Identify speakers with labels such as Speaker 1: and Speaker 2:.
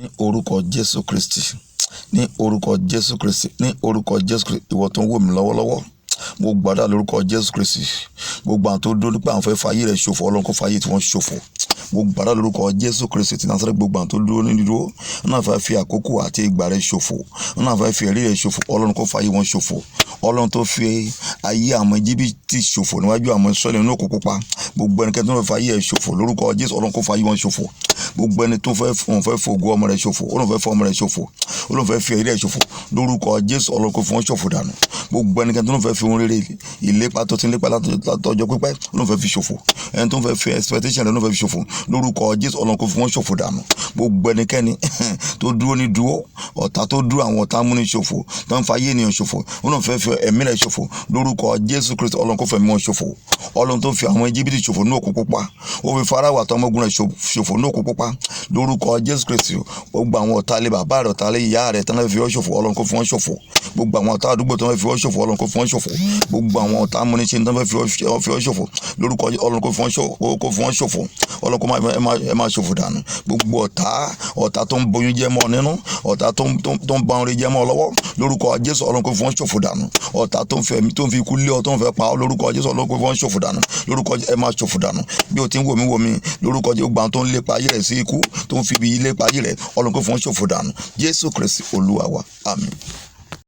Speaker 1: Ní orúkọ Jésù Kristi, ní orúkọ Jésù Kristi, ní orúkọ Jésù Kristi. Ìwọ tó ń wò mí lọ́wọ́lọ́wọ́, mo gbàdúrà lórúkọ Jésù Kristi. Gbogbo àwọn tó dúró nípa àwọn fẹ́ fàyè rẹ̀ ṣòfò, Ọlọ́run kó fàyè tí wọ́n ṣòfò. Mo gbàdúrà lórúkọ Jésù Kristi ti Násárẹ́tì. Gbogbo àwọn tó dúró nínú dúró náà fẹ́ fi àkókò àti ìgbà rẹ̀ ṣòfò, náà fẹ́ fi ẹ̀rí rẹ̀ ṣòfò, Ọlọ́run kó fàyè wọn ṣòfò. Ọlọ́run tó fi ayé àwọn Íjíbítì ṣòfò níwájú àwọn Ísírẹ́lì nínú òkun pupa, gbogbo ẹnikẹ́ni tó fẹ́ fàyè ẹ̀ ṣòfò, lórúkọ Jésù, Ọlọ́run kó fàyè wọn ṣòfò. Gbogbo ẹni tó fẹ́ òun fẹ́ fògo ọmọ rẹ̀ ṣòfò, òun fẹ́ fọ ọmọ rẹ̀ ṣòfò, òun fẹ́ fi ẹ̀rí rẹ̀ ṣòfò, lórúkọ Jésù, Ọlọ́run kó fi wọn ṣòfò dànù. Gbogbo ẹnikẹ́ni tó fẹ́ fi ohun rere, ìlépa tó ti ń lépa látọjọ́ pípẹ́, òun fẹ́ fi ṣòfò, ẹni tó fẹ́ fi expectation rẹ̀, òun fẹ́ fi ṣòfò, lórúkọ Jésù, Ọlọ́run kó fi wọn ṣòfò dànù. Gbogbo ẹnikẹ́ni tó dúró ní dúró ọ̀tá, tó dúró àwọn ọ̀tá múni ṣòfò, tó ń fa ayé ènìyàn ṣòfò, òun fẹ́ fi ẹ̀mí rẹ̀ ṣòfò, lórúkọ Jésù Kristi, Ọlọ́run kó fẹ̀mí wọn ṣòfò. Ọlọ́run tó fi àwọn Íjíbítì ṣòfò ní òkun pupa, ó fi Fáráò àtọmọ ogun rẹ̀ ṣòfò ní òkun pupa, lórúkọ Jésù Kristi, gbogbo àwọn ọ̀tá ilé bàbá rẹ̀, ọ̀tá ilé ìyá rẹ̀ tán fẹ́ fi ọ́ ṣòfò, Ọlọ́run kó fi wọ́n ṣòfò. Gbogbo àwọn ọ̀tá àdúgbò tán fẹ́ fi ọ́ ṣòfò, Ọlọ́run kó fi wọ́n ṣòfò. Gbogbo àwọn ọ̀tá amúnisìn tán fẹ́ fi ọ́ ṣòfò, lórúkọ Ọlọ́run, kó fi wọ́n ṣòfò. Ọlọ́run kó ẹ máa ṣòfò dànù. Gbogbo ọ̀tá tó ń boyún jẹ́ mọ́ ọ nínú, ọ̀tá tó ń ba orin jẹ́ mọ́ ọ lọ́wọ́, lórúkọ Jésù, Ọlọ́run kó fi wọ́n ṣòfò dànù. Ọ̀tá tó ń fẹ́ tó ń fi ikú lé ọ, tó ń fẹ́ pa ọ, lórúkọ Jésù, Ọlọ́run kó fi wọ́n ṣòfò dànù. Lórúkọ, ẹ máa ṣòfò dànù. Bí o ti ń wò mí, wò mí, lórúkọ Jésù, gbogbo àwọn tó ń lépa ayé rẹ̀ sí ikú, tó ń fi ibi lépa ayé rẹ̀, Ọlọ́run kó fi wọ́n ṣòfò dànù. Jésù Kristi Olúwa wa, àmín.